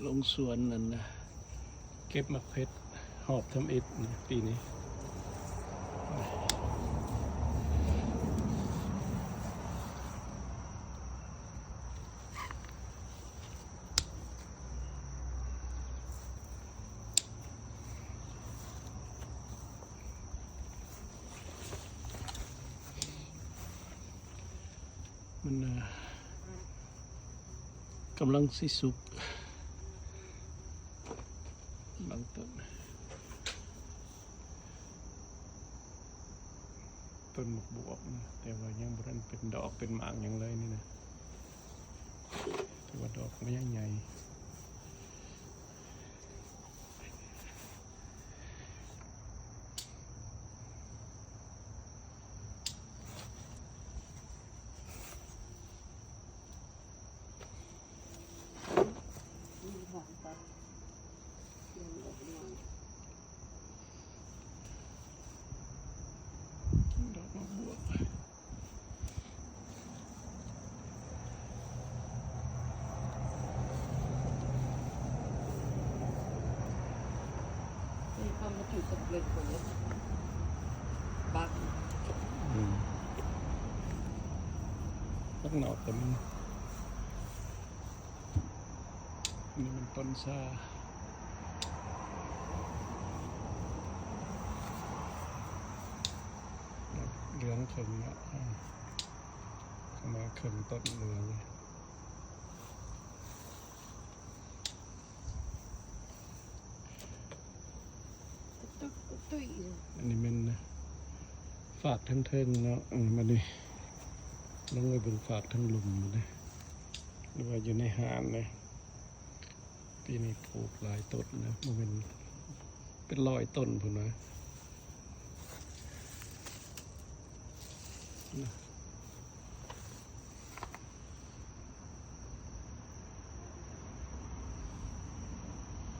ລົງສວນນັ້ນນະ ເກັບໝາກເຜັດຮອບທຳອິດນະປີນີ້. ມັນ ເອີ ກຳລັງຊິສຸກ ບາງຕົ້ນ ຕົ້ນໝາກບວບນະ ແຕ່ວ່າຍັງບໍ່ທັນເປັນດອກເປັນໝາກຫຍັງເລີຍນີ້ນະ ແຕ່ວ່າດອກມັນຍັງໃຫຍ່. ດອກໝາກບວບ ອືມ ຜັກເນົ່າເຕັມ. ນີ້ມັນຕົ້ນຊາ ເຫຼືອງເຄິ່ງແລ້ວ ເຄິ່ງຕົ້ນເຫຼືອງ. ອັນນີ້ແມ່ນຝາກເທິງໆເນາະ ເອີ ມານີ້ ລອງໄປເບິ່ງຝາກເທິງລຸ່ມເດ້ ຫຼືວ່າຢູ່ໃນຫານເດ້. ປີນີ້ປູກຫຼາຍຕົ້ນນະ ບໍ່ແມ່ນເປັນຮ້ອຍຕົ້ນພຸ້ນນະ.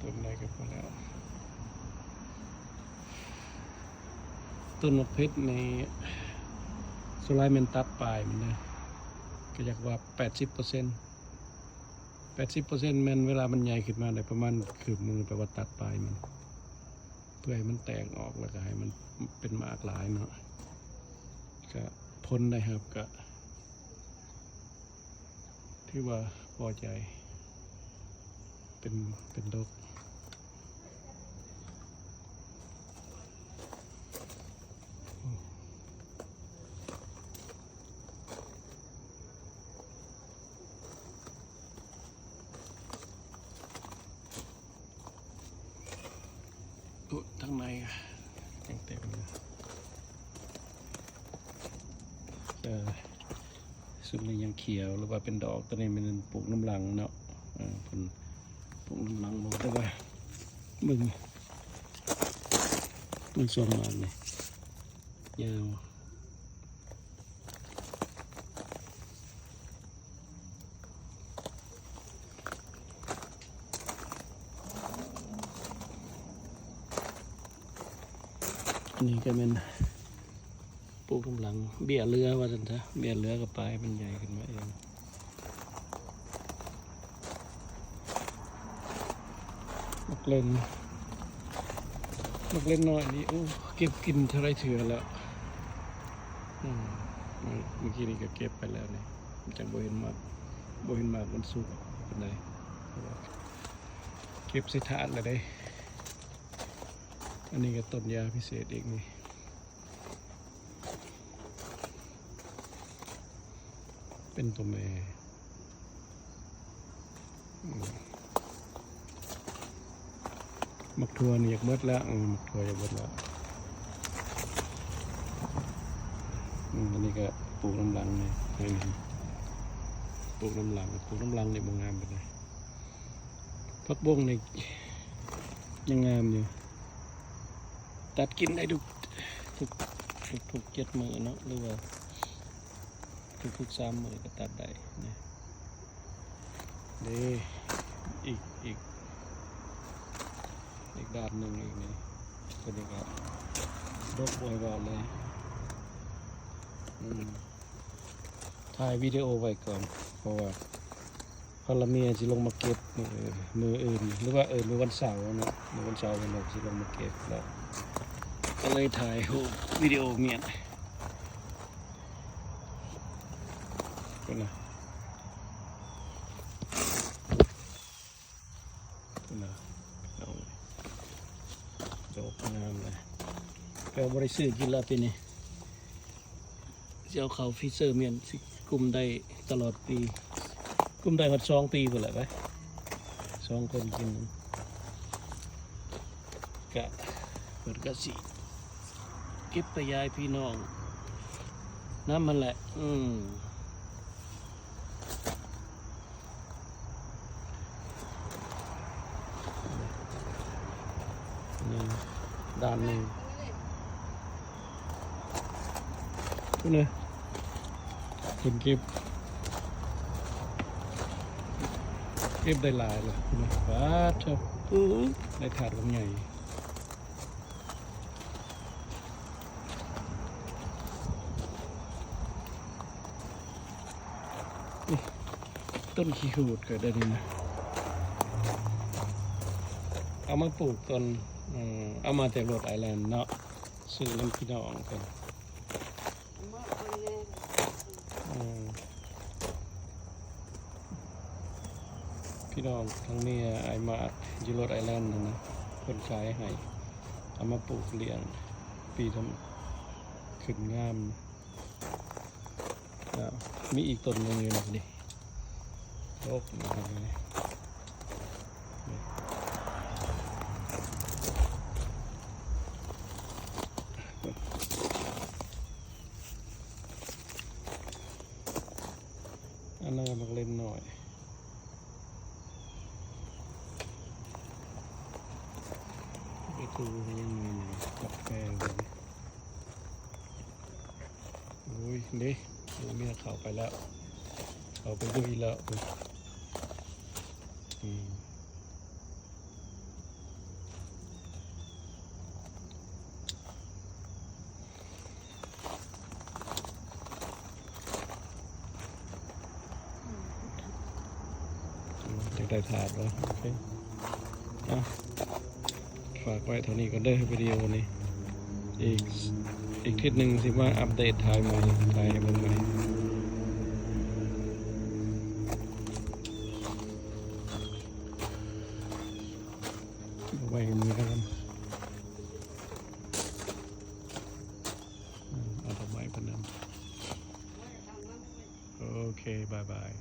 ຕົ້ນໃດກໍພໍແລ້ວ. ຕົ້ນໝາກເຜັດນີ້ ສ່ວນຫຼາຍແມ່ນຕັດປາຍມັນເດ້ ກໍຢາກວ່າແປດສິບເປີເຊັນ ແປດສິບເປີເຊັນແມ່ນເວລາມັນໃຫຍ່ຂຶ້ນມາໄດ້ປະມານຄືບໜຶ່ງ ແປວ່າຕັດປາຍມັນ ເພື່ອໃຫ້ມັນແຕກອອກ ແລ້ວກໍໃຫ້ມັນເປັນໝາກຫຼາຍເນາະ. ກະຜົນໄດ້ຮັບກະຖືວ່າພໍໃຈ ເປັນ ເປັນດົກ. ໂອ້ ທາງໃນຍັງເຕັມຢູ່ ເອີ ຊຸມນີ້ຍັງຂຽວ ຫຼືວ່າເປັນດອກ. ໂຕນີ້ແມ່ນປູກນຳຫຼັງເນາະ ເອີ ເພິ່ນປູກນຳຫຼັງບໍ່ ແຕ່ວ່າເບິ່ງ ເບິ່ງຊ່ວງມານີ້ຍາວ. ອັນນີ້ກໍແມ່ນປູກນຳຫຼັງເບ້ຍເຫຼືອວ່າຊັ້ນຊະ ເບ້ຍເຫຼືອກໍປາຍມັນໃຫຍ່ຂຶ້ນມາເອງ. ໝາກເລັ່ນ ໝາກເລັ່ນນ້ອຍນີ້ ໂອ້ ເກັບກິນເທົ່າໃດເທື່ອແລ້ວ. ອືມ ມື້ກີ້ນີ້ກໍເກັບໄປແລ້ວນີ້ ຈັ່ງບໍ່ເຫັນໝາກ ບໍ່ເຫັນໝາກມັນສຸກປານໃດ ເກັບໃສ່ຖາດແລ້ວເດ້. ອັນນີ້ກໍຕົ້ນຢາພິເສດອີກນີ້. ເປັນຕົວແມ່ ອືມ ໝາກຖົ່ວນີ້ຢາກເບິດແລ້ວ ເອີ ໝາກຖົ່ວຢາກເບິດແລ້ວ. ອືມ ອັນນີ້ກໍປູກນຳຫຼັງນີ້ ເຫັນ ປູກນຳຫຼັງ ປູກນຳຫຼັງນີ້ບໍ່ງາມປານໃດ. ຜັກບົ້ງນີ້ຍັງງາມຢູ່ ຕັດກິນໄດ້ທຸກ ທຸກ ທຸກ ທຸກເຈັດມື້ເນາະ ຫຼືວ່າທຸກໆສາມມື້ກໍຕັດໄດ້ນະ. ເດ້ ອີກ ອີກ ອີກດ້ານໜຶ່ງອີກນີ້ ຕົວນີ້ກໍດົກບໍ່ໃຫ້ເວົ້າເລີຍ. ອືມ ຖ່າຍວິດີໂອໄວ້ກ່ອນ ເພາະວ່າ ພັນລະເມຍຊິລົງມາເກັບມື້ ມື້ອື່ນ ຫຼືວ່າ ເອີ ມື້ວັນເສົາເນາະ ມື້ວັນເສົາເພິ່ນວ່າຊິລົງມາເກັບ ແລ້ວກໍເລີຍຖ່າຍຮູບວິດີໂອເມຍ ພຸ້ນນະ ພຸ້ນນະ ເອົາ ດອກງາມເລີຍ ແຕ່ວ່າບໍ່ໄດ້ຊື້ກິນແລ້ວປີນີ້. ຊິເອົາເຂົ້າຟຣີເຊີ ແມ່ນຊິກຸມໄດ້ຕະຫຼອດປີ ກຸມໄດ້ຮອດສອງປີພຸ້ນແຫຼະ ໄປ ສອງຄົນກິນ ກະ ເພິ່ນກະຊິເກັບໄປຢາຍພີ່ນ້ອງນຳຫັ້ນແຫຼະ ອືມ. ນີ້ດ້ານໜຶ່ງ ພຸ້ນນະ ເພິ່ນເກັບ ເກັບໄດ້ຫຼາຍລະ ພຸ້ນນະ ປາດໂທ້ ໂອ້ ໄດ້ຖາດບັກໃຫຍ່. ຕົ້ນຂີ້ຫູດກໍໄດ້ນີ້ນະ ເອົາມາປູກຕອນ ເອີ ເອົາມາແຕ່ໂຣດໄອແລນເນາະ ຊື້ນຳພີ່ນ້ອງເພິ່ນ ເອີ ພີ່ນ້ອງທາງເມຍອ້າຍມາດຢູ່ໂຣດໄອແລນຫັ້ນນະ ເພິ່ນຂາຍໃຫ້ ເອົາມາປູກລ້ຽງ ປີທຳ ຂຶ້ນງາມ. ອ້າວ ມີອີກຕົ້ນໜຶ່ງຢູ່ນີ້ ນີ້ ໂດກນີ້ ນີ້ ອັນນັ້ນບັກເລັນນ້ອຍ ໄປປູຍັງໜ້ອຍໜຶ່ງ ກາແຟ ໂອ້ຍ ເດ້ ໂອ້ ເມຍເຂົ້າໄປແລ້ວ ເຂົ້າໄປລຸຍແລ້ວ ອືມ ຢາກໄດ້ຖາດບໍ່? ໂອເຄ ອ່ະ ຝາກໄວ້ເທົ່ານີ້ກ່ອນເດີ ວິດີໂອນີ້ ອີກ ອີກທິດໜຶ່ງຊິມາອັບເດດ ຖ່າຍໃໝ່ ຖ່າຍໃຫ້ເບິ່ງໃໝ່ ເອົາໄວ້ໃນນີ້ກ່ອນ ເອົາດອກໄມ້ເພິ່ນນຳ ໂອເຄ ບາຍບາຍ.